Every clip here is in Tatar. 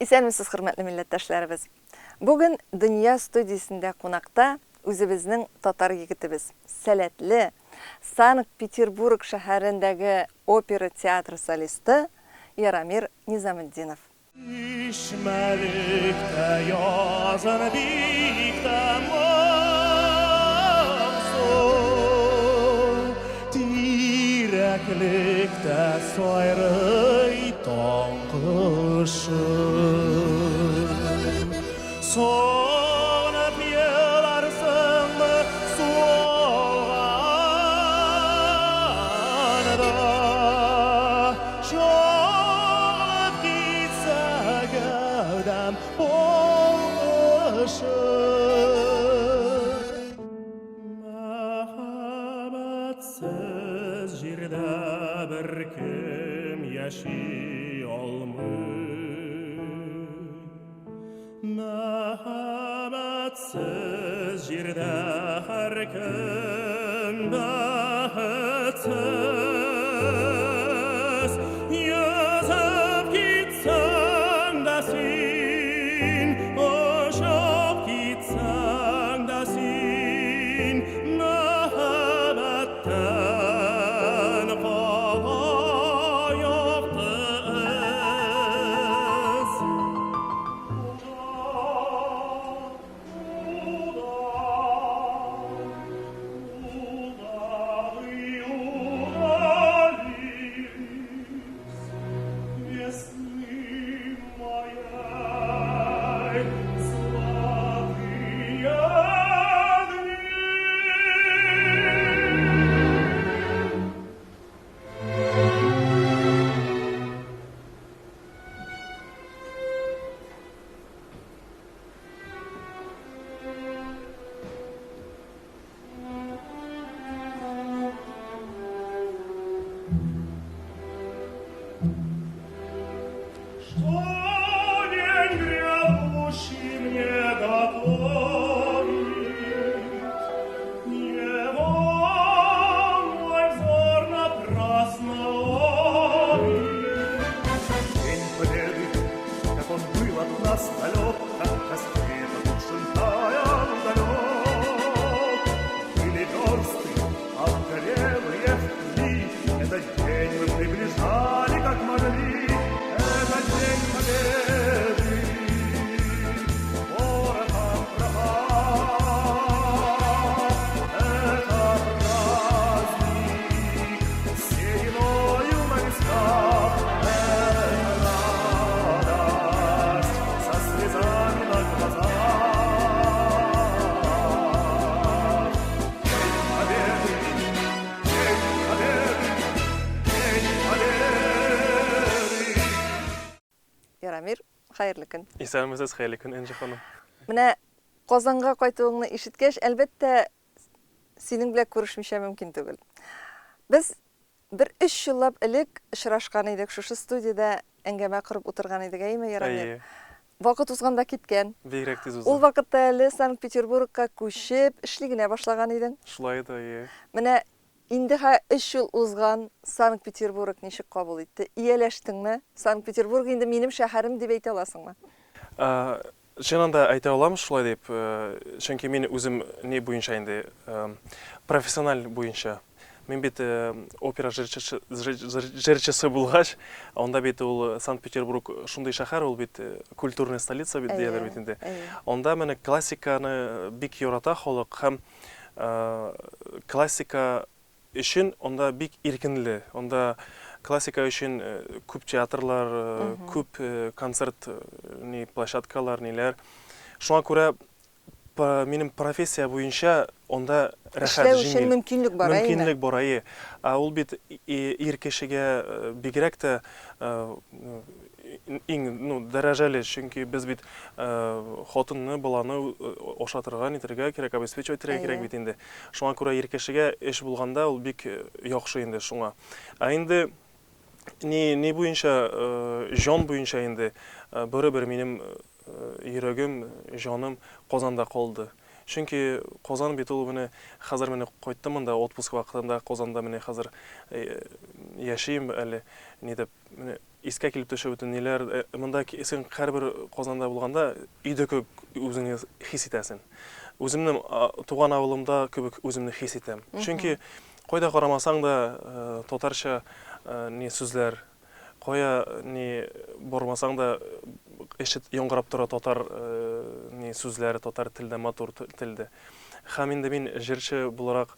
Исәнмесез, хөрмәтле милләттәшләребез! Бүген Дөнья студиясендә кунакта үзебезнең татар егетебез, сәләтле, Санкт-Петербург шәһәрендәге опера театры солисты Ярамир Низаметдинов. Ишмәлектә язын бик тә моңсу, Тирәклектә сайрый таң кошы. Сагынып еларсыңмы су алганда, Чагылып китсә гәүдәм балкышы. Мәхәббәтсез җирдә беркем яши алмый. Мәхәббәтсез җирдә һәркем бәхетсез. Йөзеп китсәң дә син, очып китсәң дә син, мәхәббәттән кала якты эз. Что день грядущий мне готовит, Его мой взор напрасно ловит. День Победы, как он был от нас далек, как рассвет от таял далек. Были версты, обгорелые в пыли, Этот день мы приближали, как могли, Этот день Победы. Порохом пропах, Это праздник с сединою на висках, Это радость со слезами на глазах. День Победы, День Победы, День Победы. Ярамир, хәерле көн. Исәнмесез, хәерле көн, Энҗе ханым. Менә Казанга кайтуыңны ишеткәч, әлбәттә, синең белән күрешмичә мөмкин түгел. Без бер өч еллап элек очрашкан идек, шушы студиядә әңгәмә корып утырган идек, әйеме, Ярамир? Әйе. Вакыт узган да киткән. Бигрәк тиз уза. Ул вакытта әле Санкт-Петербургка күчеп, эшли генә башлаган идең. Шулай да, әйе. Менә инде хә өч ел узган, Санкт-Петербург ничек кабул итте? Ияләштеңме? Санкт-Петербург инде минем шәһәрем дип әйтә аласыңмы? Чыннан да әйтә алам шулай дип, чөнки мин үзем ни буенча инде, профессиональ буенча. Мин бит опера җырчысы булгач, анда бит ул Санкт-Петербург шундый шәһәр, ул бит культурная столица бит дияләр бит инде. Анда менә классиканы бик ярата халык һәм классика өчен анда бик иркенле. Анда классика өчен күп театрлар, күп концерт ни площадкалар, ниләр. Шуңа күрә минем профессия буенча анда рәхәт, Эшләү өчен җиңел. мөмкинлек бар, әйеме? Мөмкинлек бар, әйе. Ә ул бит ир кешегә бигрәк тә иң, ну, дәрәҗәле, чөнки без бит хатынны, баланы ашатырга, нитәргә кирәк, обеспечивать итәргә кирәк бит инде. Шуңа күрә ир кешегә эш булганда ул бик яхшы инде шуңа. Ә инде ни, ни буенча, җан буенча инде, барыбер минем йөрәгем, җаным Казанда калды. Чөнки Казан бит ул менә хәзер менә кайттым монда отпуск вакытында Казанда менә хәзер яшим әле, ни дип, менә. Искә килеп төшә бөтен ниләр. Монда син һәрбер Казанда булганда өйдә кебек үзеңне хис итәсең. Үземнең туган авылымда кебек үземне хис итәм. Чөнки кайда карамасаң да татарча ни сүзләр, кая ни бармасаң да ишет яңгырап тора татар ни сүзләре, татар телдә, матур телдә. Һәм инде мин җырчы буларак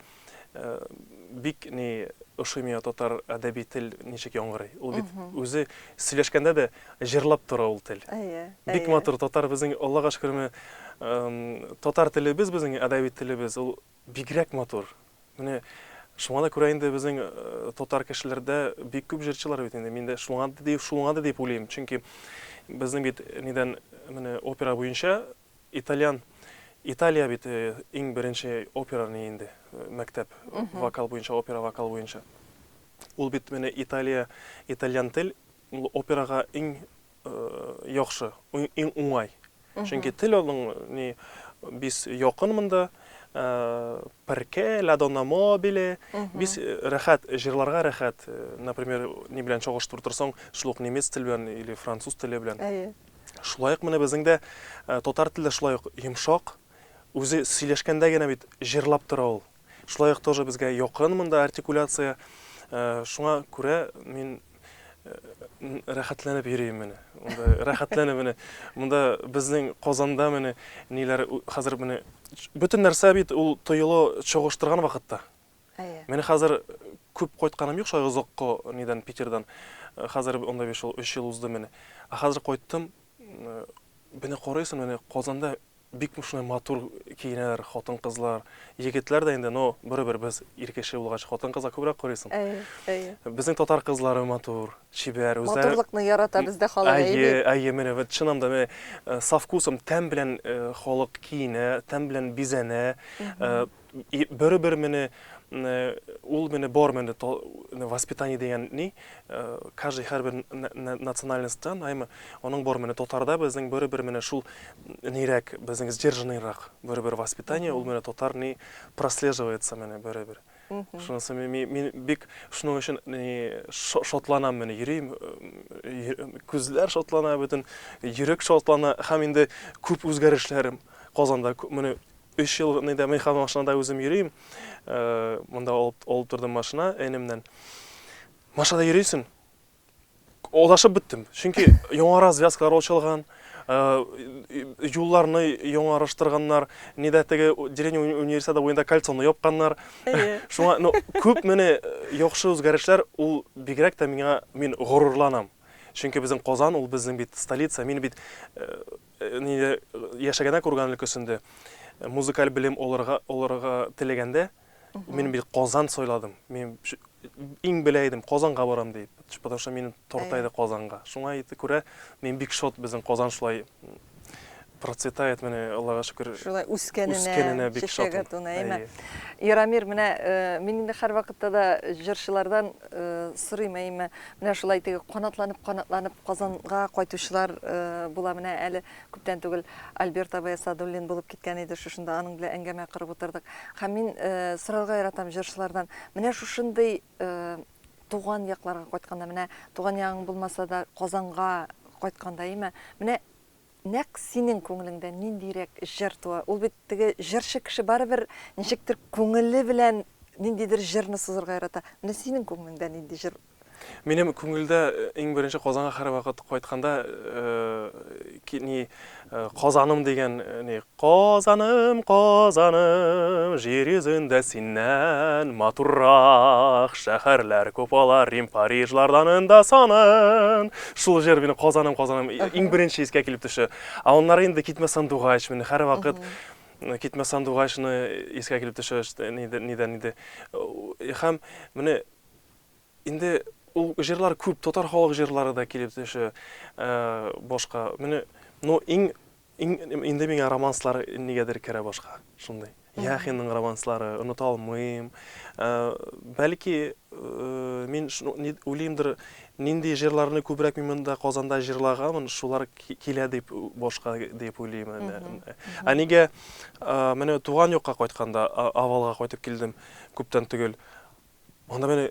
Бик ни ошый миңа татар әдәби тел ничек яңгырый. Ул бит үзе сөйләшкәндә дә җырлап тора ул тел. Әйе. Бик матур татар безнең, Аллага шөкер, менә татар телебез безнең әдәби телебез, ул бигрәк матур. Менә шуңа да күрә инде безнең татар кешеләрдә бик күп җырчылар бит инде. Мин дә шуңа дип, шуңа да дип уйлыйм. Чөнки безнең бит нидән менә опера буенча Итальян, Италия бит иң беренче опера ни инде, мәктәп, вокал буенча, опера вокал буенча. Ул бит менә Италия, итальян тел, ул операга иң яхшы, иң уңай. Чөнки тел аның ни бис якын монда, перке, ла донна мобиле, бис рәхәт, җырларга рәхәт. Например, ни белән чагыштырып торсаң, шул ук немец теле белән или француз теле белән. Әйе. Шулай ук менә безнең дә татар теле шулай ук йомшак, үзе сөйләшкәндә генә бит җырлап тора ул. Шулай ук тоже безгә якын монда артикуляция. Шуңа күрә мин рәхәтләнеп йөрим менә. Монда рәхәтләнеп менә. Монда безнең Казанда менә ниләр хәзер менә бөтен нәрсә бит ул тоела чагыштырган вакытта. Әйе. Менә хәзер күп кайтканым юк шулай озакка нидән Питердан. Хәзер анда бит шул өч ел узды менә. Ә хәзер кайттым, менә карыйсың, менә Казанда бик шулай матур киенәләр хатын-кызлар, егетләр дә инде, но барыбер без ир кеше булгач хатын-кызга күбрәк карыйсың. Әйе, әйе. Безнең татар кызлары матур, чибәр, үзләре. Матурлыкны ярата бездә халык, әйе Әйе, бит? әйе, менә вот чыннан да менә со вкусом, тәм белән халык киенә, тәм белән бизәнә. И бер-бер мене ул мене бар мене воспитание дигән ни, каждый һәрбер национальностьтан, әйме, аның бар мене татарда безнең бер-бер мене шул нирәк, безнең сдержанныйрак бер-бер воспитание, ул мене татар ни прослеживается мене бер-бер. Шунысы мин бик шуның өчен ни шатланам мене, йөрим, күзләр шатлана бөтен, йөрәк шатлана һәм инде күп үзгәрешләрем Казанда мене Өч ел нидә мин хәзер машинада үзем йөрим. Монда алып, алып тордым машина энемнән. Машинада йөрисең. Адашып беттем. Чөнки яңа развязкалар ачылган, юлларны яңарыштырганнар, нидә теге деревня универсиада буенда кольцоны япканнар. Шуңа, ну, күп менә яхшы үзгәрешләр, ул бигрәк тә миңа, мин горурланам. Чөнки безнең Казан, ул безнең бит столица. Мин бит Нидә яшәгәндә Курган өлкәсендә музыкаль белем алырга алырга теләгәндә, мин бит Казан сайладым. Мин иң белә идем, Казанга барам дип. Потому что мине тарта иде Казанга. Шуңа күрә мин бик шат, безнең Казан шулай процветает, менә Аллага шөкер. Шулай үскәненә, үскәненә бик чәчәк атуына, әйме. Ярамир, менә мин инде һәрвакытта да җырчылардан сорыйм, әйме, Менә шулай теге канатланып-канатланып Казанга кайтучылар була. Менә әле күптән түгел Альберт абый Асадуллин булып киткән иде, шушында аның белән әңгәмә корып утырдык. Һәм мин сорарга яратам җырчылардан, менә шушындый туган якларга кайтканда, менә туган ягың булмаса да Казанга кайтканда, әйеме, менә Нәкъ синең күңелеңдә ниндирәк җыр туа? Ул бит теге җырчы кеше барыбер ничектер күңеле белән ниндидер җырны сузырга ярата. Менә синең күңелеңдә нинди җыр? Минем күңелдә иң беренче Казанга һәрвакыт кайтканда ни Казаным дигән ни Казаным, Казаным, җир йөзендә синнән матуррак шәһәрләр күп алар, Рим, Парижлардан да санын. Шул җыр мине Казаным, Казаным иң беренче искә килеп төшә. Ә аннары инде Китмә сандугач, мине һәрвакыт Китмә сандугачны искә килеп төшә, нидән инде. Һәм менә инде ул җырлар күп, татар халык җырлары да килеп төшә башка. Менә, ну, иң Иң инде миңа романслар нигәдер керә башка. Шундый. Яхинның романслары, оныта алмыйм. Бәлки, мин уйлыймдыр, нинди җырларны күбрәк мин монда Казанда җырлаганмын, шулар килә дип башка дип уйлыйм. Ә нигә менә туган якка кайтканда, авылга кайтып килдем күптән түгел. Анда менә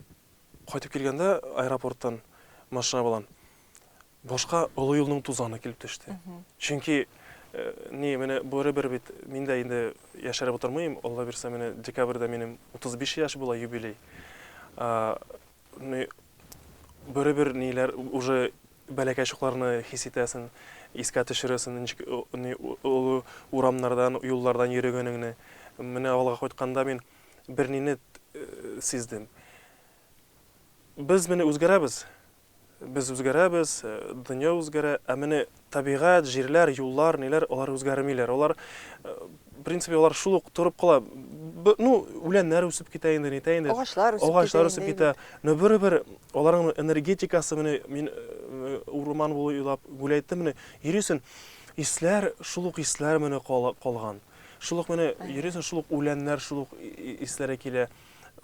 кайтып килгәндә аэропорттан машина белән. Башка олы юлның тузаны килеп төште. Чөнки ни, менә барыбер бит мин дә инде яшәреп утырмыйм, Алла бирсә, менә декабрьдә минем 35 яшь була юбилей. Ни, барыбер ниләр уже бәләкәй чакларны хис итәсең, искә төшерәсең, ничек ни олы урамнардан, юллардан йөрегәнеңне. Менә авылга кайтканда мин бернине сиздем. Без менә үзгәрәбез. Без үзгәрәбез, дөнья үзгәрә, ә менә табигать, җирләр, юллар, ниләр, алар үзгәрмиләр. Алар, в принципе, алар шул ук торып кала. Ну, үләннәр үсеп китә инде, нитә инде. Агачлар үсеп китә. Агачлар үсеп китә. Но барыбер аларның энергетикасы менә мин урман буйлап гуляйттым менә, йөрисең, исләр, шул ук исләр менә калган. Шул ук менә йөрисең, шул ук үләннәр, шул ук исләре килә.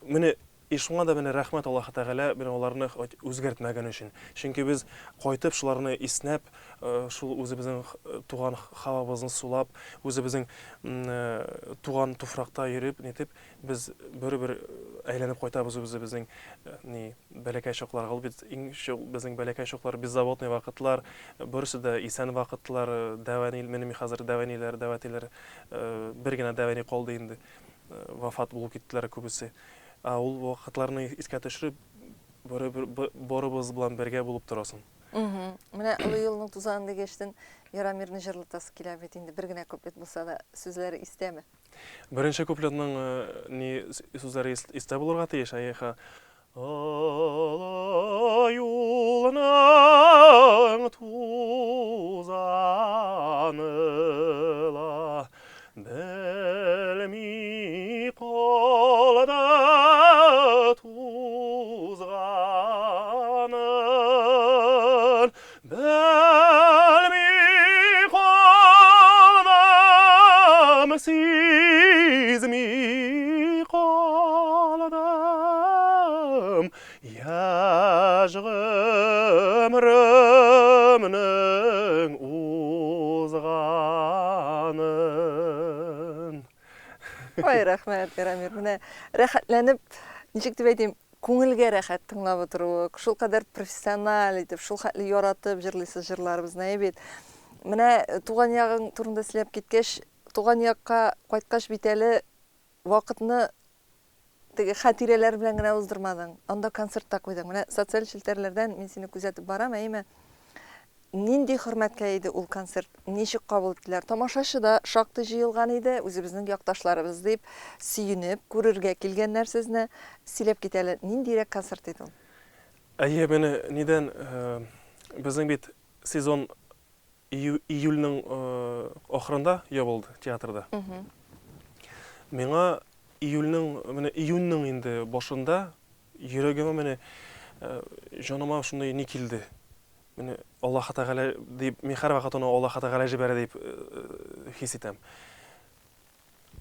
Менә И шуңа да менә рәхмәт Аллаһы Тәгалә менә аларны хоть үзгәртмәгән өчен. Чөнки без кайтып шуларны иснәп, шул үзебезнең туган һавабызны сулап, үзебезнең туган туфракта йөреп, нитеп, без барыбер әйләнеп кайтабыз үзебезнең ни бәләкәй чакларга. Ул бит иң шул безнең бәләкәй чаклар, беззаботный вакытлар, барысы да исән вакытлар, дәү әни, менә мин хәзер дәү әниләр, дәү әтиләр, бер генә дәү әни калды инде. Вафат булып киттеләр күбесе. Ә ул вакытларны искә төшереп, барыбер барыбыз белән бергә булып торасың. Менә Олы юлның тузаны дигәчтен, Ярамирны җырлатасы килә бит инде, бер генә куплет булса да, сүзләре истәме? Беренче куплетның ни сүзләре истә булырга тиеш, әйе. Олы юлның тузаны ла белми калды тузганын, белми калдым, сизми калдым, яшь гомеремнең узганын. Ой, рәхмәт, Ярамир. Менә рәхәтләнеп, ничек дип әйтим, Күңелгә рәхәт тыңлап утыруы, шулкадәр профессиональ итеп, шул хәтле яратып җырлыйсыз җырларыбызны, әйе бит? Менә туган ягың турында сөйләп киткәч, туган якка кайткач бит әле вакытны теге хатирәләр белән генә уздырмадың, анда концерт та куйдың. Менә социаль челтәрләрдән мин сине күзәтеп барам, әйеме? Нинди хөрмәткә иде ул концерт, ничек кабул иттеләр? Тамашачы да шактый җыелган иде, үзебезнең якташларыбыз дип, сөенеп, күрергә килгәннәр сезне. Сөйләп кит әле, ниндирәк концерт иде ул? Әйе, менә нидән, безнең бит сезон июльнең ахырында ябылды театрда. Миңа июльнең, менә июньнең инде башында йөрәгемә менә җаныма шундый ни килде. Менә Аллаһы Тәгалә дип, мин һәрвакыт аны Аллаһы Тәгалә җибәрә дип хис итәм.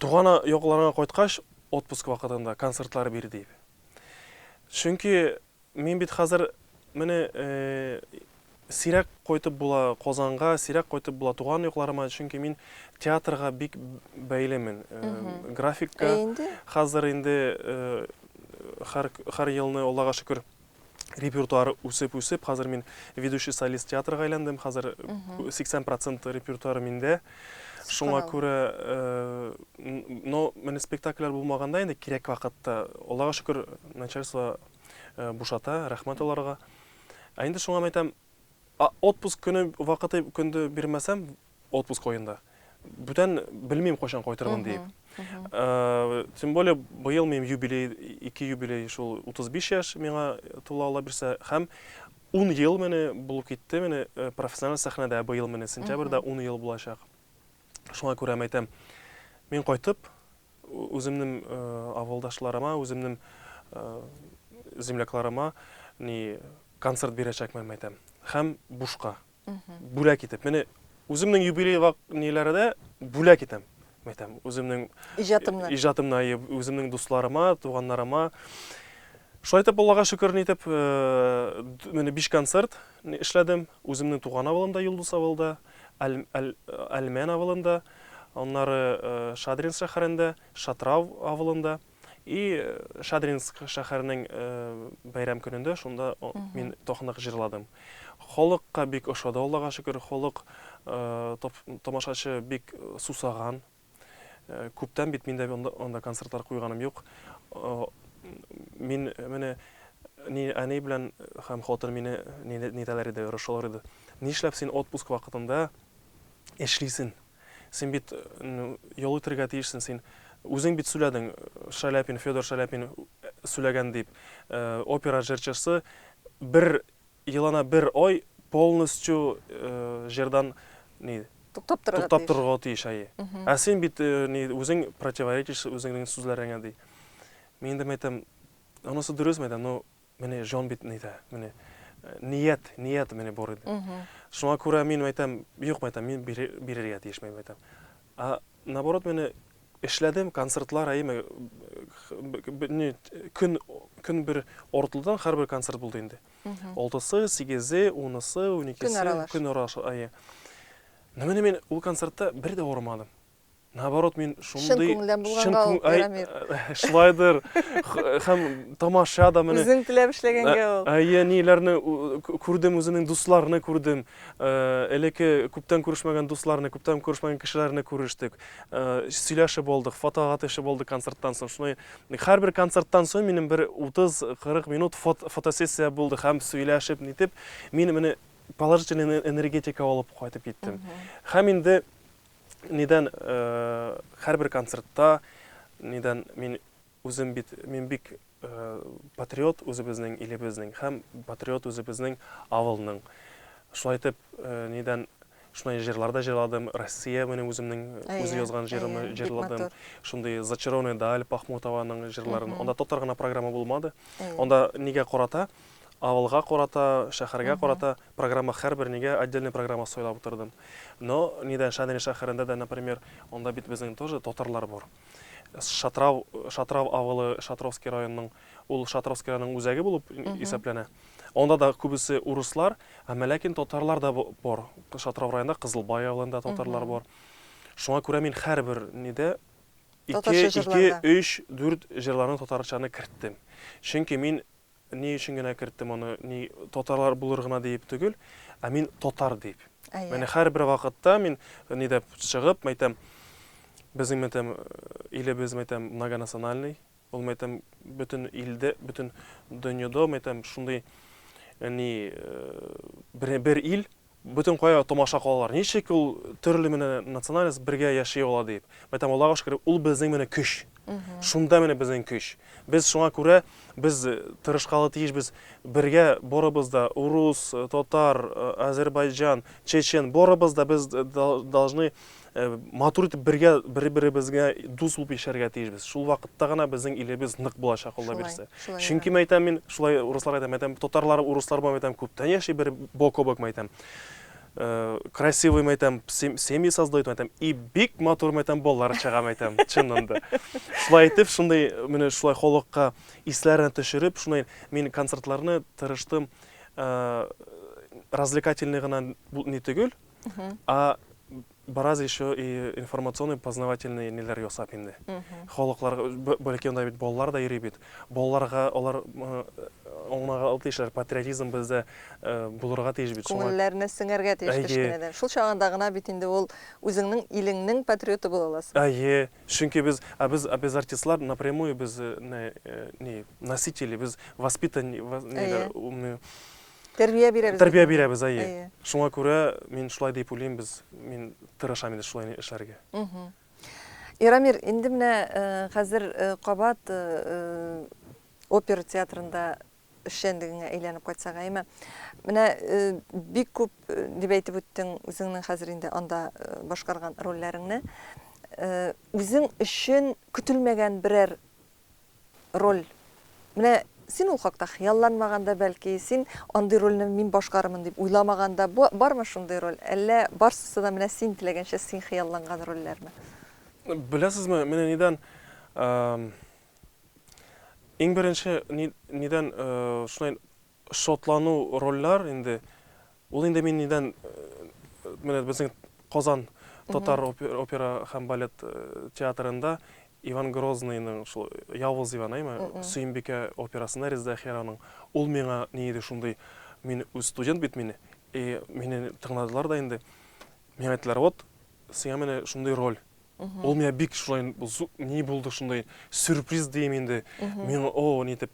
Туган якларыңа кайткач, отпуск вакытында концертлар бир дип. Чөнки мин бит хәзер менә сирәк кайтып була Казанга, сирәк кайтып була туган якларыма, чөнки мин театрга бик бәйлемен. Графикка хәзер инде һәр елны, Аллага шөкер, репертуар үсеп-үсеп, хәзер мин ведущий солист театрга әйләндем, хәзер 80 процент репертуар миндә. Шуңа күрә, но менә спектакльләр булмаганда инде кирәк вакытта, Аллага шөкер, начальство бушата, рәхмәт аларга. Ә инде шуңа әйтәм, отпуск көне вакыты көндә бирмәсәм, отпуск аенда, бүтән белмим кайчан кайтырмын диеп. Тем более быел минем юбилей, ике юбилей, шул 35 яшь миңа тула Алла бирсә, һәм 10 ел менә булып китте менә профессиональ сәхнәдә, быел менә сентябрьдә 10 ел булачак. Шуңа күрә әйтәм, мин кайтып, үземнең авылдашларыма, үземнең землякларыма ни концерт бирәчәкмен, әйтәм. Һәм бушка. Бүләк итеп. Менә үземнең юбилей вак ниләре дә бүләк итәм. Әйтәм, үземнең иҗатымны. Иҗатымны, үземнең дусларыма, туганнарыма. Шулай итеп, Аллага шөкер, нитеп, менә 5 концерт эшләдем. Үземнең туган авылымда, Йолдыз авылында, Әлмән авылында, аннары Шадринск шәһәрендә, Шатрау авылында. И Шадринск шәһәренең бәйрәм көнендә шунда мин тохнык җырладым. Халыкка бик ошады, Аллага шөкер, халык, тамашачы бик сусаган. Күптән бит мин дә анда концертлар куйганым юк. Мин менә ни әни белән һәм хатын мине нитәләр иде, орышалар иде. Нишләп син отпуск вакытында эшлисең? Син бит ял итәргә тиешсең, син үзең бит сөйләдең, Шаляпин, Федор Шаляпин сөйләгән дип, опера җырчысы бер елына бер ай полностью җырдан ни туктап торырга туктап торырга тиеш, әйе. Ә син бит ни үзең противоречишь үзеңнең сүзләреңә ди. Мин инде әйтәм, анысы дөрес мәйтәм, но менә җан бит нидә, менә ният, ният менә бар иде. Шуңа күрә мин әйтәм, юк мәйтәм, мин бирергә тиеш мәйтәм. Ә наоборот, менә эшләдем, концертлар, әйеме, көн, көн бер ортылдан һәрбер концерт булды инде. Алтысы, сигезе, унысы, уникесе, көн аралаш, әйе. Но менә мин ул концертта бер дә авырмадым. Наоборот, мин шундый чын күңелдән булганга ул, Рамир. Шулайдыр. Һәм тамаша да менә. Үзең теләп эшләгәнгә ул. Әйе, ниләрне күрдем, үземнең дусларны күрдем. Элекке күптән күрешмәгән дусларны, күптән күрешмәгән кешеләрне күрештек. Сөйләшеп алдык, фотога төшеп алдык концерттан соң. Шулай һәрбер концерттан соң минем бер 30-40 минут фотосессия булды һәм сөйләшеп нитеп, мин менә положительный энергетика алып кайтып киттем. Һәм инде нидән һәрбер концертта нидән мин үзем бит мин бик патриот үзебезнең илебезнең һәм патриот үзебезнең авылның. Шулай итеп нидән шундай җырлар да җырладым. Россия менә үземнең үзе язган җырымны җырладым. Шундый Зачарованная даль Пахмутованың җырларын. Анда татар гына программа булмады. Анда нигә карата авылга карата, шәһәргә карата программа һәрбер нигә отдельный программа сайлап утырдым. Но нидән Шадрин шәһәрендә дә, например, анда бит безнең тоже татарлар бар. Шатрау, Шатрау авылы Шатровский районының, ул Шатровский районының үзәге булып исәпләнә. Анда да күбесе урыслар, әмма ләкин татарлар да бар. Шатрау районында Кызылбай авылында татарлар бар. Шуңа күрә мин һәрбер нидә ике, ике, өч, дүрт җырларны татарчаны керттем. Чөнки мин Ни өчен генә керттем аны, ни татарлар булыр гына диеп түгел, ә мин татар дип. Әйе. Менә һәрбер вакытта мин ни дип чыгып, мәйтәм, безнең мәйтәм, илебез мәйтәм многонациональный, ул мәйтәм бөтен илдә, бөтен дөньяда мәйтәм шундый ни бер, бер ил, Бөтен кая тамаша кылалар. Ничек ул төрле менә национальность бергә яши ала дип. Мәйтәм, Аллага шөкер, ул безнең менә көч. Шунда менә безнең көч. Без шуңа күрә без тырышкалы тиешбез бергә барыбыз да, урыс, татар, азербайҗан, чечен, барыбыз да без должны матур итеп бергә бер-беребезгә дус булып яшәргә тиешбез. Шул вакытта гына безнең илебез нык булачак, Алла бирсә. Чөнки мәйтәм мин, шулай урыслар әйтә, мәйтәм, татарлар, урыслар белән мәйтәм, күптән яши бер бок о бок мәйтәм. Красивый мәйтәм, семьи создают мәйтәм, и бик матур мәйтәм, балалар чыга мәйтәм, чыннан да. Шулай итеп, шундый менә шулай халыкка исләренә төшереп, шулай мин концертларны тырыштым развлекательный гына не түгел, А бераз еще и информационный, познавательный ниләр ясап инде. Халыклар, бәлки анда бит балалар да йөри бит. Балаларга алар аңларга тиешләр, патриотизм бездә булырга тиеш бит. Күңелләренә сеңәргә тиеш кечкенәдән. Шул чагында гына бит инде ул үзеңнең илеңнең патриоты була аласың. Әйе, чөнки без, ә без, ә без артистлар напрямую без ни, носители, без воспитан, ниләр, Тәрбия бирәбез. Тәрбия бирәбез, әйе. Әйе. Шуңа күрә мин шулай дип уйлыйм, без, мин тырышам инде шулай эшләргә. Ярамир, инде менә хәзер кабат опера театрында эшчәнлегеңә әйләнеп кайтсак, әйеме? Менә бик күп дип әйтеп үттең үзеңнең хәзер инде анда башкарган рольләреңне. Үзең өчен көтелмәгән берәр роль. Менә син ул хакта хыялланмаган да, бәлки, син андый рольне мин башкарырмын дип уйламаган да, бармы шундый роль? Әллә барсысы да менә син теләгәнчә, син хыялланган рольләрме? Беләсезме, менә нидән, иң беренче нидән шулай шатлану рольләр инде, ул инде мин нидән, менә безнең Казан татар опера һәм балет театрында Иван Грозныйның шул Явыз Иван, әйме, Сөембикә операсында Резеда Әхияраның, ул миңа ни иде шундый, мин үз студент бит мин, И мине тыңладылар да инде. Миңа әйттеләр, вот, сиңа менә шундый роль. Ул миңа бик шулай ни булды шундый сюрприз дим инде. Мин о, ни дип.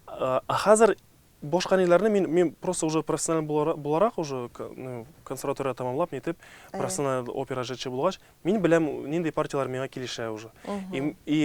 Ә хәзер башка ниләрне мин мин просто уже профессиональ буларак уже ну, консерватория тәмамлап нитеп, профессиональ опера җырчы булгач, мин беләм нинди партияләр миңа килешә уже. И, и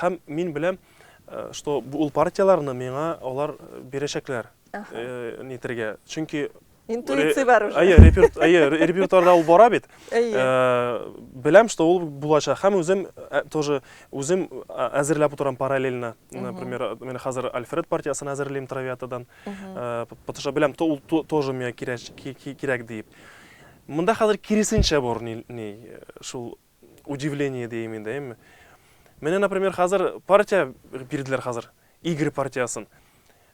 һәм мин беләм, э, что ул партияләрне миңа алар бирәчәкләр. Э, нитергә. Чөнки Интуиция бар уже. Әйе, репер, әйе, репертуарда ул бара бит. Әйе. Э, беләм, что ул булачак. Һәм үзем э, тоже үзем әзерләп утырам параллельно. Например, мин хәзер Альфред партиясен әзерлим Травиатадан. Потому что беләм, то ул тоже миңа кирәк, кирәк диеп. Монда хәзер киресенчә бар ни, ни шул удивление дием инде, әйеме? Менә, например, хәзер партия бирделәр хәзер, Игорь партиясын.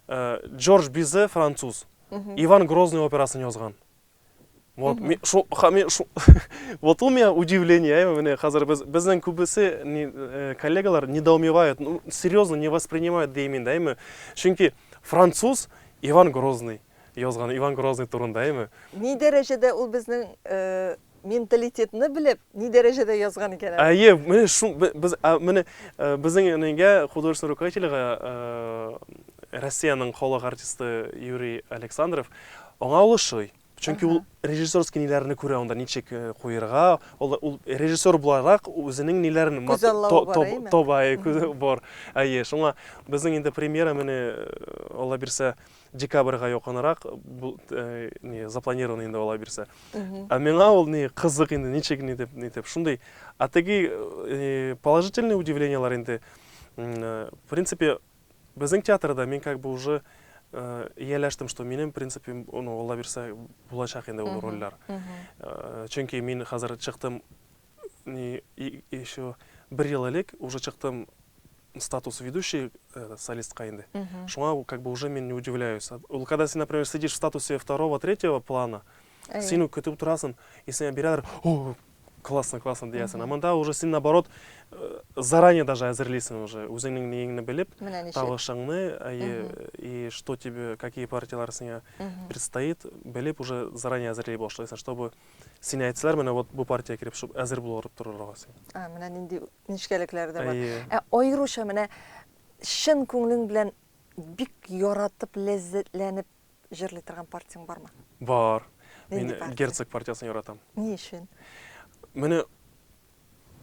Э, Джордж Бизе француз. Иван Грозный операсын язган. Вот, ми, шу, ха, ми, шу, вот ул миңа удивление, әйме, менә хәзер без, безнең күбесе не, э, коллегалар недоумевают, ну, серьезно не воспринимают дейм инде, әйме. Чөнки француз Иван Грозный язган, Иван Грозный турында, әйме. Ни дәрәҗәдә ул безнең э, менталитетны белеп, ни дәрәҗәдә язган икән әле. Әйе, менә шу без менә э, безнең нигә художественный руководительгә э, Россиянең халык артисты Юрий Александров аңа ул ошый. Чөнки ул режиссерский ниләрне күрә анда ничек э, куерга, ул, ул режиссер буларак үзенең ниләрен тоба бар. Әйе, шуңа безнең инде премьера менә Алла бирсә декабрьгә якынрак бу э, не запланирован инде ала бирсә. Ә миңа ул ни кызык инде ничек ни дип ни дип шундый. А теге э, положительные удивлениелар инде э, в принципе безнең театрда мин как бы уже ияләштем, что минем, в принципе, ну, Алла бирсә, булачак инде ул рольләр. Чөнки мин хәзер чыктым не еще бер ел элек уже чыктым статус ведущий э, солистка инде. Шуңа как бы уже мин не удивляюсь. Ул когда син, например, сидишь в статусе второго, третьего плана, син көтеп торасың, и сиңа бирәләр, о, классно, классно диясең. А монда уже син наоборот э, заранее даже әзерлисең уже, үзеңнең ниеңне белеп, тавышыңны, и, и что тебе, какие партиялар сиңа предстоит, белеп уже заранее әзерли башлыйсың, чтобы сине әйтсәләр, менә вот бу партия килеп, шул әзер булып торырга син. А, менә нинди нечкәлекләре дә бар. Ә аеруча менә чын күңелең белән бик яратып, ләззәтләнеп җырлый торган партияң бармы? Бар. Мин герцог партиясен яратам. Ни өчен? Менә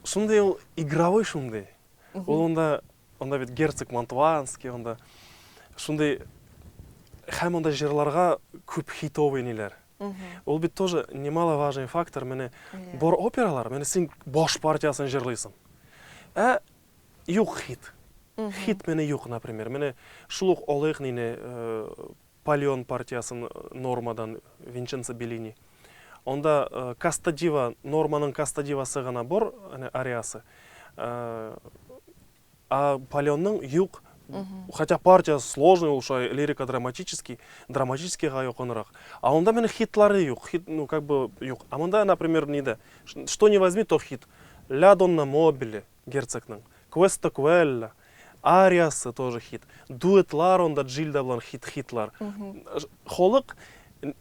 шундый ул игровой шундый. Ул анда анда бит герцог Мантуанский, анда шундый һәм анда җырларга күп хитовый ниләр. Ул бит тоже немаловажный фактор. Менә бар опералар, менә син баш партиясын җырлыйсың. Ә юк хит. Хит менә юк, например. Менә шул ук алыйк нине э, Пальон партиясын Нормадан Винченцо Беллини. Анда э, Каста Дива, Норманың Каста Дивасы гына бар, ариясы. Э, А Паленның юк. Хотя партия сложный ул шулай лирика-драматический, драматическийга якынрак. А онда менә хитлары юк. Хит, ну, как бы юк. А монда, например, нидә? Что не возьми, то хит. Ля Донна Мобиле герцогның, Questo Quella, ариясы тоже хит. Дуэтлар онда Джильда белән хит хитлар. Халык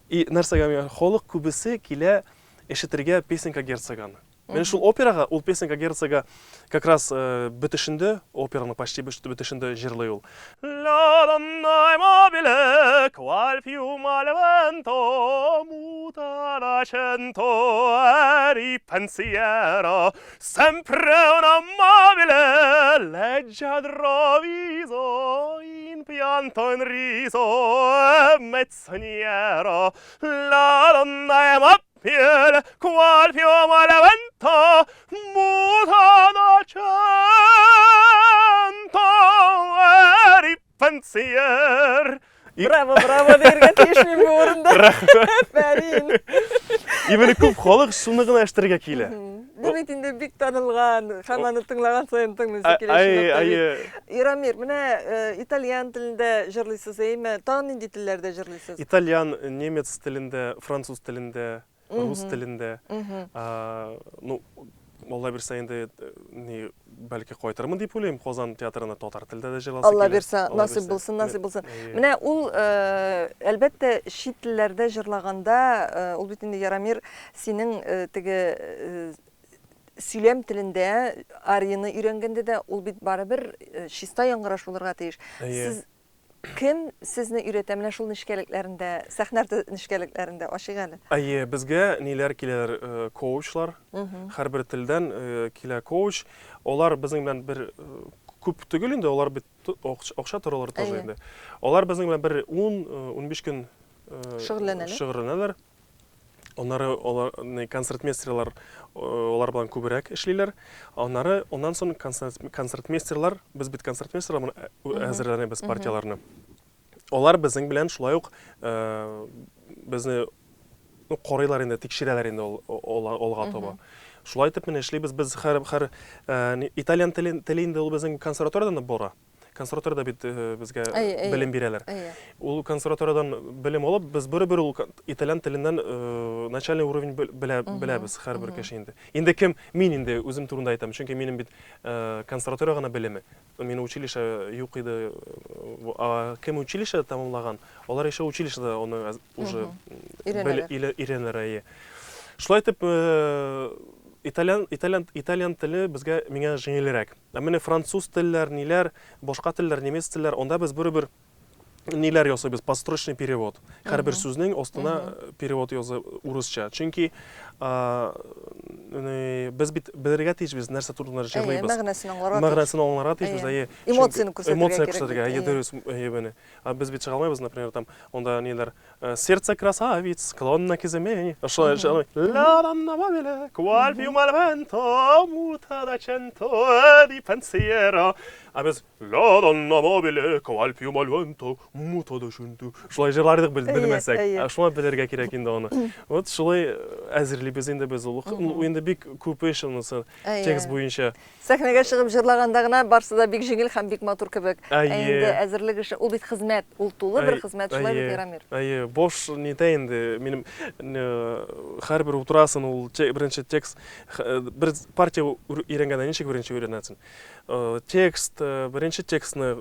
и нәрсәгә миңа халык күбесе килә ишетергә песенка герцоганы. Менә шул операга, ул песенка герцога как раз э, бөтешендә, операның почти бөтешендә җырлый ул. La donna è mobile, qual fiume al vento, muta l'accento e ripensiero, sempre una mobile, leggiadro viso, in pianto in riso, e mezzoniero, la donna è mobile, Piel, qual fiume al vento, muta d'accento e ripensier. Браво, браво дияргә тиеш мин бу урында. Афәрин. И менә күп халык шуны гына ишетергә килә. Бу бит инде бик танылган, һәм аны тыңлаган саен тыңлыйсы килә. Әй, әй. Ирамир, менә э, итальян телендә җырлыйсыз, әйеме? Тагын нинди телләрдә җырлыйсыз? Итальян, немец телендә, француз телендә, рус телендә. Ну, Алла бирсә инде, ни, бәлки кайтырмын дип уйлыйм, Казан театрына татар телдә дә җырласы Алла килә. бирсә, Алла насыйп бирсә. булсын, насыйп булсын. Әйе. Менә ул, әлбәттә, чит телләрдә җырлаганда, ул бит инде, Ярамир, синең теге сөйләм телендә арияны өйрәнгәндә дә ул бит барыбер чиста яңгыраш булырга тиеш. Әйе. Сез Кем сезне өйрәтә менә шул нечкәлекләрендә, сәхнә арты нечкәлекләрендә, ачыйк әле. Әйе, безгә ниләр киләләр, коучлар, һәрбер телдән килә коуч. Алар безнең белән бер күп түгел инде, алар бит акча торалар тоже инде. Алар безнең белән бер 10-15 көн шөгыльләнәләр. Шөгыльләнәләр. Аннары алар не концертмейстерлар алар белән күбрәк эшлиләр. Аннары аннан соң концертмейстерлар, без бит концертмейстерлар әзерләнәбез партияләрне. Алар безнең белән шулай ук безне ну, карыйлар инде, тикшерәләр инде алга таба. Шулай итеп менә эшлибез без һәр һәр итальян теле теле инде ул безнең консерваториядән бара. Консерваториядә бит безгә белем бирәләр. Ул консерваториядән белем алып, без барыбер ул итальян теленнән начальный уровень белә, беләбез һәрбер кеше инде. Инде кем, мин инде үзем турында әйтәм, чөнки минем бит консерватория гына белеме. Минем училище юк иде. А кем училище тәмамлаган, алар еще училищеда аны уже өйрәнәләр, әйе. Шулай итеп, итальян, итальян, итальян теле безгә миңа җиңелрәк. Ә менә француз телләр, ниләр, башка телләр, немец телләр, анда без барыбер ниләр ясыйбыз, подстрочный перевод. Һәрбер сүзнең астына перевод язы урысча. Чөнки без бит белергә тиешбез, нәрсә турында җырлыйбыз. Мәгънәсен аңларга тиеш. Мәгънәсен аңларга тиешбез, әйе. Эмоцияне күрсәтергә Эмоция күрсәтергә, әйе, дөрес, әйе, менә. Ә без бит чыга алмыйбыз, например, там, анда ниләр, Сердце красавиц склонно к измене. Шулай җырлый. La donna mobile, qual piuma al vento, muta d'accento e di pensiero. Ә без La donna mobile, qual piuma al vento, muta d'accento. Шулай җырлар идек без белмәсәк. Ә шуңа белергә кирәк инде аны. Вот шулай әзерлибез инде без ул. Ул инде бик күп эш анысы текст буенча. Сәхнәгә чыгып җырлаганда гына барсы да бик җиңел һәм бик матур кебек. Ә инде әзерлек эше, ул бит хезмәт, ул тулы бер хезмәт, шулай бит, Ярамир? Әйе, бош нитә инде, минем һәрбер утырасын ул беренче текст, бер партия өйрәнгәндә ничек беренче өйрәнәсең? Текст, беренче текстны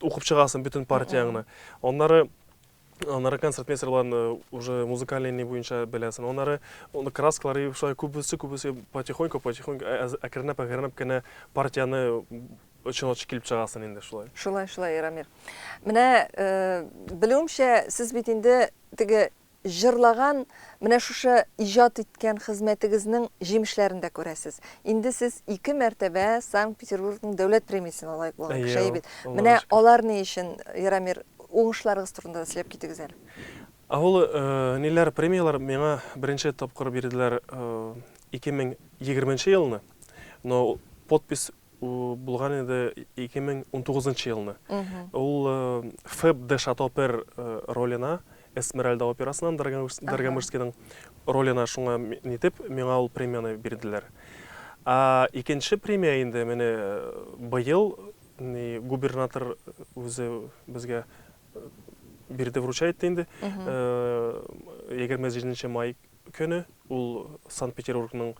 укып чыгасың бөтен партияңне. Аннары Аннары концертмейстерларны уже музыкальный ни буенча беләсең. Аннары оны краскалар и шулай күбесе күбесе потихоньку потихоньку әкренләп әкренләп кенә партияне очын ачык килеп чыгасың инде шулай. Шулай, шулай, Рамир. Менә белүемчә, сез бит инде теге җырлаган, менә шушы иҗат иткән хезмәтегезнең җимешләрен дә күрәсез. Инде сез ике мәртәбә Санкт-Петербургның дәүләт премиясенә лаек булган кеше бит. Менә алар ни өчен, Ярамир, Уңышларыгыз турында да сөйләп китегез әле. Ә ул ниләр, премияләр миңа беренче тапкыр бирделәр 2020 нче елны, но подпись булган иде 2019 елны. Ул Феб де Шатопер ролена, Эсмеральда операсыннан Даргомыжскийның ролена шуңа нитеп, миңа ул премияне бирделәр. Ә икенче премия инде менә быел Ни, губернатор үзе безгә бирде, вручать итте инде. 27 май көне, ул Санкт-Петербургның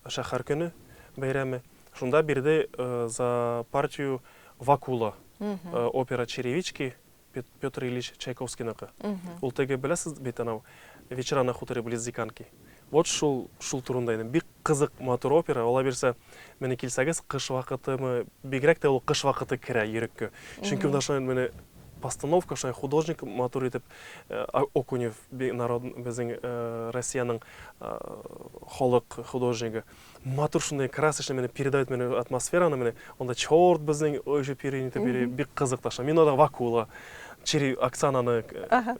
шәһәр көне бәйрәме. Шунда бирде за партию Вакула, опера Черевички Петр Ильич Чайковскийныкы. Ул теге беләсез бит анау Вечера на хуторе близ Диканьки. Вот шул шул турында инде. Бик кызык матур опера. Алла бирсә, менә килсәгез, кыш вакытымы, бигрәк тә ул кыш вакыты керә йөрәккә. Чөнки монда шулай менә постановка шулай художник матур итеп Окунев народ безнең Россиянең халык художнигы. Матур шундый красочный менә передает менә атмосфераны менә анда черт безнең очып йөри нитеп йөри бик кызык та мин анда Вакула Чери Оксананы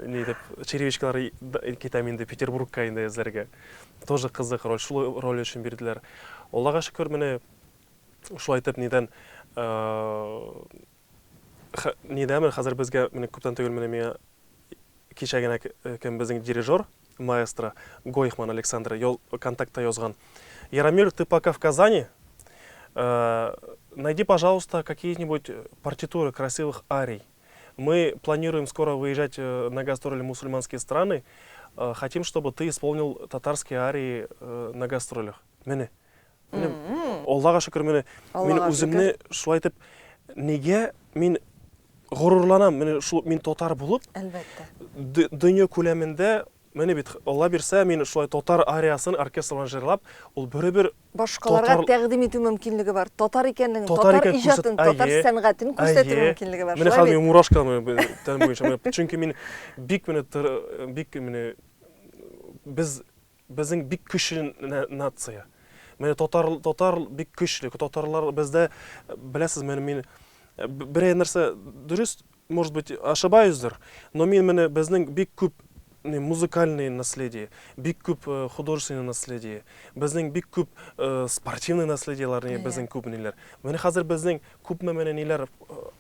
ни дип черевичкалар китәм инде Петербургка инде эзләргә тоже кызык роль шул роль өчен бирделәр Аллага шөкер менә шулай итеп нидән нидә менә хәзер безгә менә күптән түгел менә миңа кичә генә кем безнең дирижер маэстро Гойхман Александр контактта язган. Яромир, ты пока в Казани, найди, пожалуйста, какие-нибудь партитуры красивых арий. Мы планируем скоро выезжать на гастроли в мусульманские страны. Хотим, чтобы ты исполнил татарские арии на гастролях. Менә. Менә Аллага шөкер, менә мин үземне шулай итеп нигә мин горурланам, менә шул мин татар булып, әлбәттә. Дөнья күләмендә менә бит Алла бирсә, мин шулай татар ариясын оркестр белән җырлап, ул беребер башкаларга тәкъдим итү мөмкинлеге бар. Татар икәнлеген, татар, татар иҗатын, татар сәнгатен күрсәтү мөмкинлеге бар. Менә хәзер мин мурашка тән буенча. Чөнки мин бик менә бик менә без Безнең бик көчле нация. Менә татар, татар бик көчле. Татарлар бездә, беләсез, менә мин берәр нәрсә дөрес, может быть, ошибаюсьдыр, но мин менә безнең бик күп музыкальный наследие, бик күп художественный наследие, безнең бик күп спортивный наследиеләр, безнең күп ниләр. Менә хәзер безнең күпме менә ниләр,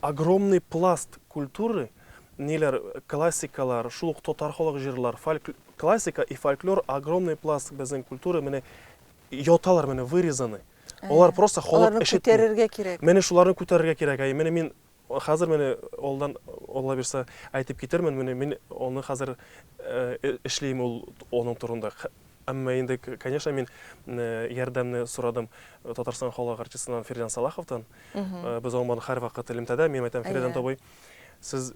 огромный пласт культуры, ниләр, классикалар, шул ук татар халык җырлар, фольк, Классика и фольклор огромный пласт безнең культура менә яталар менә вырезаны. Алар просто халык ишетми. Аларны күтәрергә кирәк. Менә шуларны күтәрергә кирәк. Әй, менә мин хәзер менә алдан Алла бирсә әйтеп китермен, менә мин аны хәзер эшлим ул аның турында. Әмма инде, конечно, мин ярдәмне сорадым Татарстан халык артистыннан Фирдән Салаховтан. Без аның белән һәрвакыт элемтәдә. Мин әйтәм, Фирдән абый, сез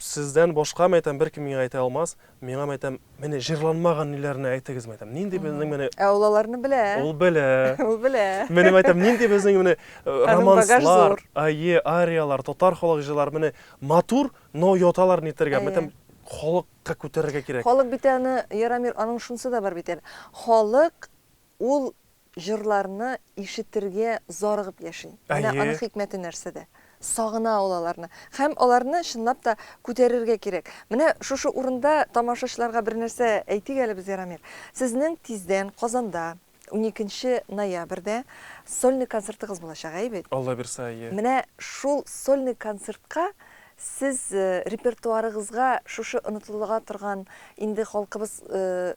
Сездән башка, мәйтәм, беркем миңа әйтә алмас. Миңа, мәйтәм, менә җырланмаган ниләрне әйтегез, мәйтәм. Нинди безнең менә Ә ул аларны белә. Ул белә. Ул белә. Менә, мәйтәм, нинди безнең менә романслар, әйе, ариялар, татар халык җырлары менә матур, но яталар нитәргә. Мәйтәм, халыкка күтәрергә кирәк. Халык бит аны, Ярамир, аның шунысы да бар бит әле. Халык ул җырларны ишетергә зарыгып яши. Менә аның хикмәте нәрсәдә. Сагына ул аларны. Һәм аларны чынлап та күтәрергә кирәк. Менә шушы урында тамашачыларга бер нәрсә әйтик әле без, Ярамир. Сезнең тиздән Казанда, уникенче ноябрьдә сольный концертыгыз булачак, әйе бит? Алла бирсә, әйе. Менә шул сольный концертка Сез репертуарыгызга шушы онытылыга торган, инде халкыбыз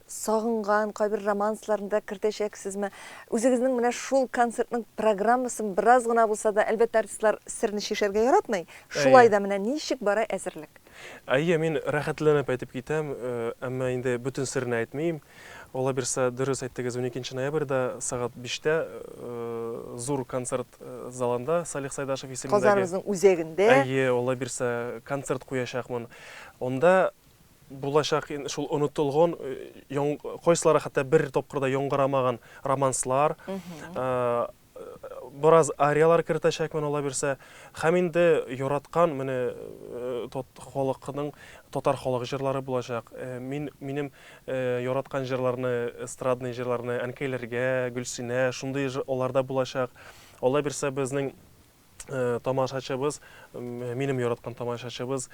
сагынган кайбер романсларны да кертәчәксезме? Үзегезнең менә шул концертның программасын бераз гына булса да, әлбәттә, артистлар серне чишәргә яратмый, шулай да менә ничек бара әзерлек? Әйе, мин рәхәтләнеп әйтеп китәм, әмма инде бөтен серне әйтмим. Алла бирса, дөрес әйттегез, уникенче ноябрьдә сәгать биштә зур концерт залында Салих Сайдашев исемендәге. Казаныбызның үзәгендә. Әйе, Алла бирсә, концерт куячакмын. Анда булачак шул онытылган, кайсылары хәтта бер тапкыр да яңгырамаган романслар, бераз ариялар кертәчәкмен, Алла бирсә. Һәм инде яраткан менә халыкның татар халык җырлары булачак. Мин минем яраткан җырларны, эстрадный җырларны Әнкәйләргә, Гөлсинә, шундый алар да булачак. Алла бирсә, безнең тамашачыбыз, минем яраткан тамашачыбыз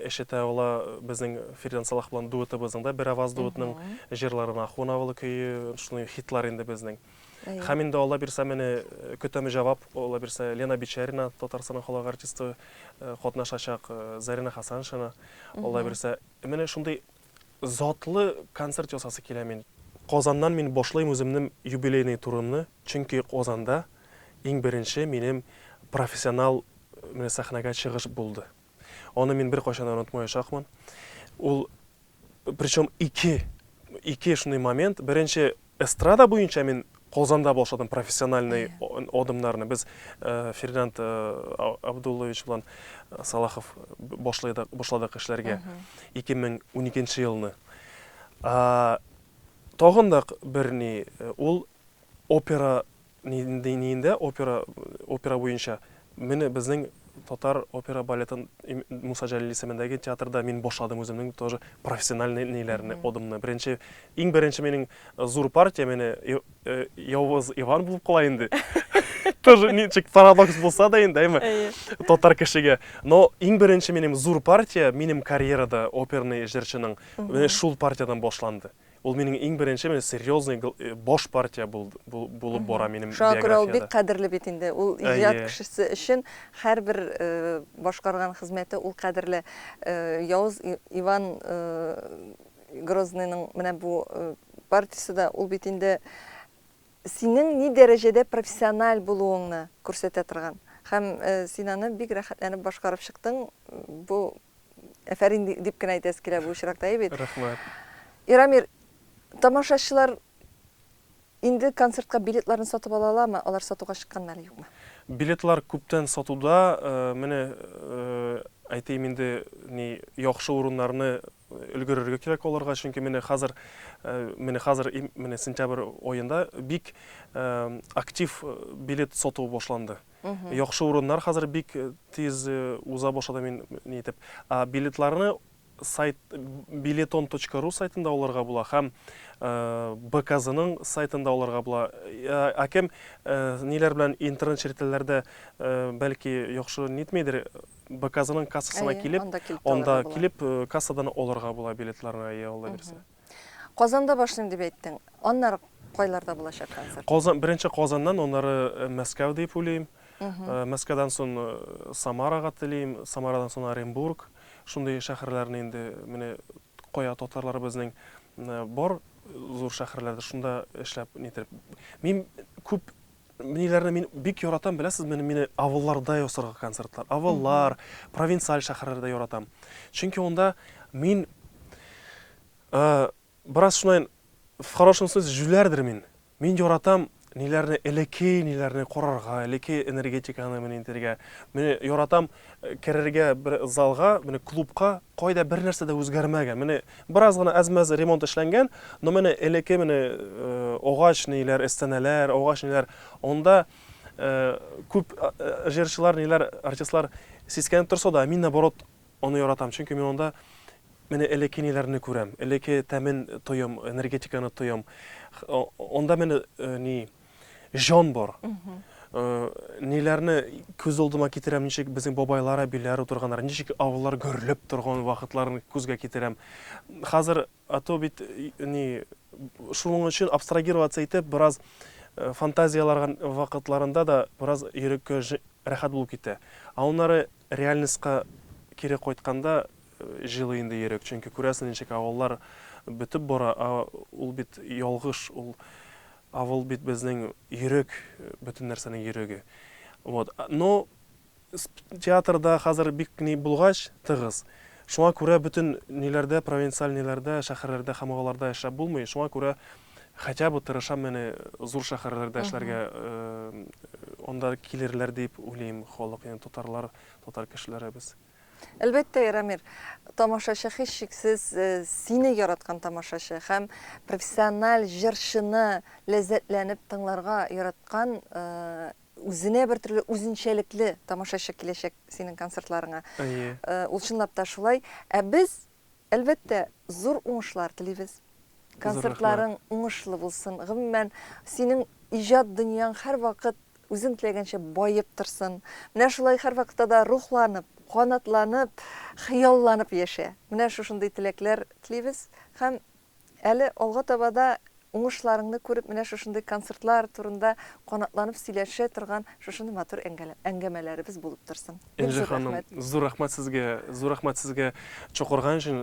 ишетә ала безнең Фирдан Салах белән дуэтыбызның да, Бераваз дуэтының җырларын, Ахун авылы көе, шундый хитлар инде безнең. Һәм инде Алла бирсә, менә көтәм җавап, Алла бирсә, Лена Бичарина, Татарстанның халык артисты катнашачак, Зарина Хасаншина, Алла бирсә. Менә шундый затлы концерт ясасы килә мин. Казаннан мин башлыйм үземнең юбилейный турымны, чөнки Казанда иң беренче минем профессионал менә сәхнәгә чыгыш булды. Аны мин беркайчан да онытмаячакмын. Ул, причем ике, ике шундый момент. Беренче, эстрада буенча мин Казанда башладым профессиональный адымнарны. Без Фердинанд Абдуллович белән Салахов башладык, башладык эшләргә 2012 елны. Тагын да бер ни, ул опера Ниендә опера, опера буенча менә безнең татар опера балетын Муса Җәлил исемендәге театрда мин башладым үземнең тоже профессиональный ниләрне, адымны. Беренче, иң беренче минем зур партия менә Явыз Иван булып кала инде. Тоже ничек парадокс булса да инде, әйме? Татар кешегә. Но иң беренче минем зур партия минем карьерада оперный җырчының менә шул партиядән башланды. Ул минем иң беренче менә серьезный баш партия булып бара минем Шуңа күрә ул бик кадерле бит инде. Ул иҗат кешесе өчен һәрбер башкарган хезмәте ул кадерле. Явыз Иван Грозныйның менә бу партиясе дә ул бит инде синең ни дәрәҗәдә профессиональ булуыңны күрсәтә торган. Һәм син аны бик рәхәтләнеп башкарып чыктың. Бу Әфәрин дип кенә әйтәсе килә бу очракта, әйе бит? Рәхмәт. Ирамир, тамашачылар Инде концертка билетларны сатып ала аламы? Алар сатуга чыкканмы әле, юкмы? Билетлар күптән сатуда. Менә әйтәем инде, ни яхшы урыннарны өлгерергә кирәк алырга, чөнки менә хәзер менә хәзер менә сентябрь аенда бик актив билет сату башланды. Яхшы урыннар хәзер бик тиз уза башлады мин ни итеп. Ә билетларны сайт билетон точка ру сайтында алырга була һәм БКЗның сайтында алырга була. Ә кем ниләр белән интернет челтәрләрдә бәлки яхшы нитмидер, БКЗның кассасына килеп, анда килеп кассадан алырга була билетларны, әйе, Алла бирсә. Казанда башлыйм дип әйттең. Аннары кайларда булачак концерт? Казан, беренче Казаннан, аннары Мәскәү дип уйлыйм. Мәскәүдән соң Самарага телим, Самарадан соң Оренбург. Шундый шәһәрләрне инде менә кая татарлар безнең бар зур шәһәрләрдә шунда эшләп нитеп. Мин күп ниләрне мин бик яратам, беләсезме, мине авылларда ясарга концертлар. Авыллар, провинциаль шәһәрләрдә яратам. Чөнки анда мин бераз шулай в хорошем смысле җүләрдер мин. Мин яратам ниләрне элекке ниләрне карарга, элекке энергетиканы менә итәргә. Менә яратам керергә бер залга, менә клубка, кайда бер нәрсә дә үзгәрмәгән. Менә бераз гына әз-мәз ремонт эшләнгән, но менә элекке менә агач ниләр, эстәнәләр, агач ниләр, анда күп җырчылар, ниләр, артистлар сискәнеп торса да, мин наоборот аны яратам, чөнки мин анда менә элекке ниләрне күрәм, элекке тәмен тоям, энергетиканы тоям. Анда менә ни җан бар. Ниләрне күз алдыма китерәм, ничек безнең бабайлар, әбиләр утырганнар, ничек авыллар гөрләп торган вакытларын күзгә китерәм. Хәзер а то бит ни шуның өчен абстрагироваться итеп, бераз фантазияләргән вакытларында да бераз йөрәккә рәхәт булып китә. Ә аннары реальностька кире кайтканда җылый инде йөрәк, чөнки күрәсең ничек авыллар бетеп бара, ә ул бит ялгыш, ул авыл бит безнең йөрәк, бөтен нәрсәнең йөрәге. Вот. Но театрда хәзер бик ни булгач, тыгыз. Шуңа күрә бөтен ниләрдә, провинциаль ниләрдә, шәһәрләрдә һәм авылларда эшләп булмый. Шуңа күрә хотя бы тырышам менә зур шәһәрләрдә эшләргә, анда килерләр дип уйлыйм халык, ягъни татарлар, татар кешеләре без. Әлбәттә, Ярамир, тамашачы һичшиксез сине яраткан тамашачы һәм профессиональ җырчыны ләззәтләнеп тыңларга яраткан үзенә бер төрле үзенчәлекле тамашачы киләчәк синең концертларыңа. Әйе. Ул чынлап та шулай. Ә без, әлбәттә, зур уңышлар телибез. Концертларың уңышлы булсын. Гомумән, синең иҗат дөньяң һәрвакыт үзең теләгәнчә баеп торсын. Менә шулай һәрвакытта да рухланып, канатланып, хыялланып яшә. Менә шушындый теләкләр телибез һәм әле алга таба да уңышларыңны күреп, менә шушындый концертлар турында канатланып сөйләшә торган шушындый матур әңгәмәләребез булып торсын. Бик Энҗе зур ханым, рәхмәт. зур рәхмәт сезгә, зур рәхмәт сезгә чакырган өчен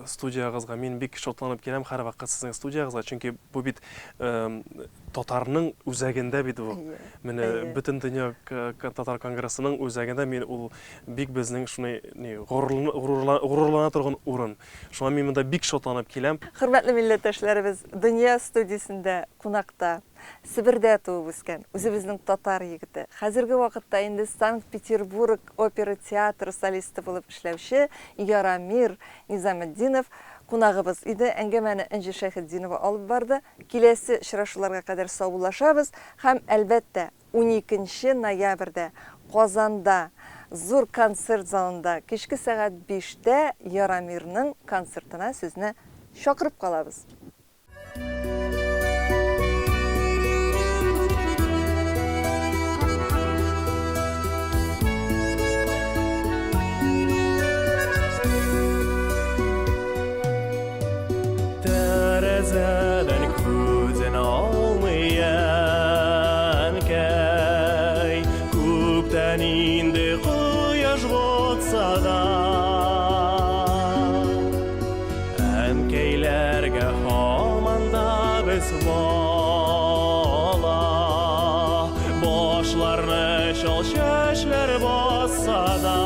студиягызга. Мин бик шатланып киләм һәрвакыт сезнең студиягызга, чөнки бу бит татарның үзәгендә бит бу. Менә Бөтендөнья татар конгрессының үзәгендә мин ул бик безнең шуны ни горурлана торган урын. Шуңа мин монда бик шатланып киләм. Хөрмәтле милләттәшләребез, Дөнья студиясендә кунакта Себердә туып үскән, үзебезнең татар егете, хәзерге вакытта инде Санкт-Петербург опера театры солисты булып эшләүче Ярамир Низаметдинов кунагыбыз иде. Әңгәмәне Энҗе Шәйхетдинова алып барды. Киләсе очрашуларга кадәр саубуллашабыз һәм, әлбәттә, уникенче ноябрьдә Казанда, Зур концерт залында кичке сәгать биштә Ярамирның концертына сезне чакырып калабыз. Тәрәзәдән күзен алмый әнкәй, Күптән инде кояш батса да. Әнкәйләргә һаман да без бала, Башларны чал чәчләр басса да.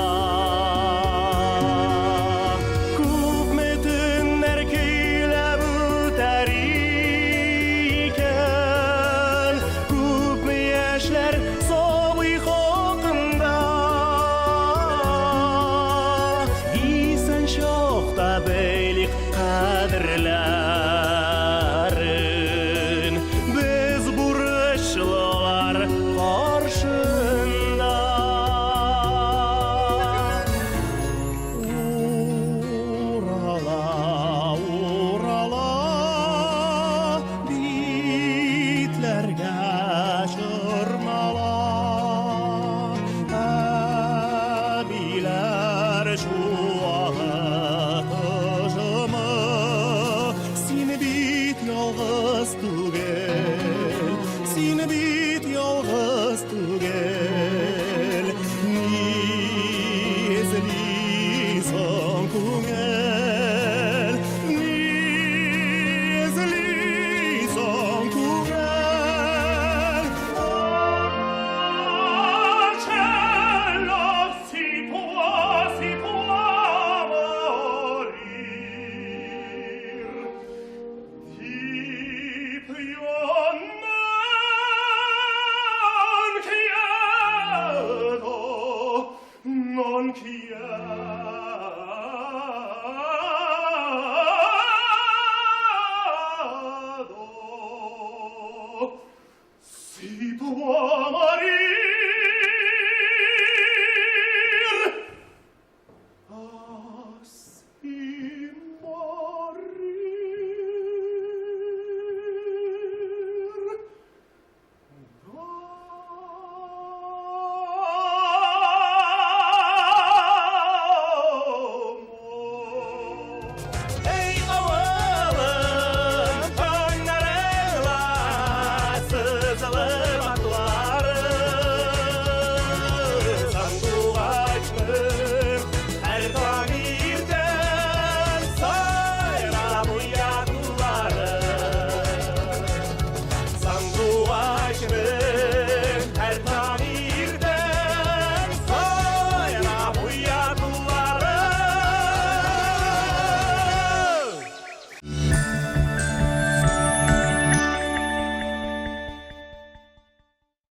Күпме төннәр көйләп үтәр икән? Тагын кияү.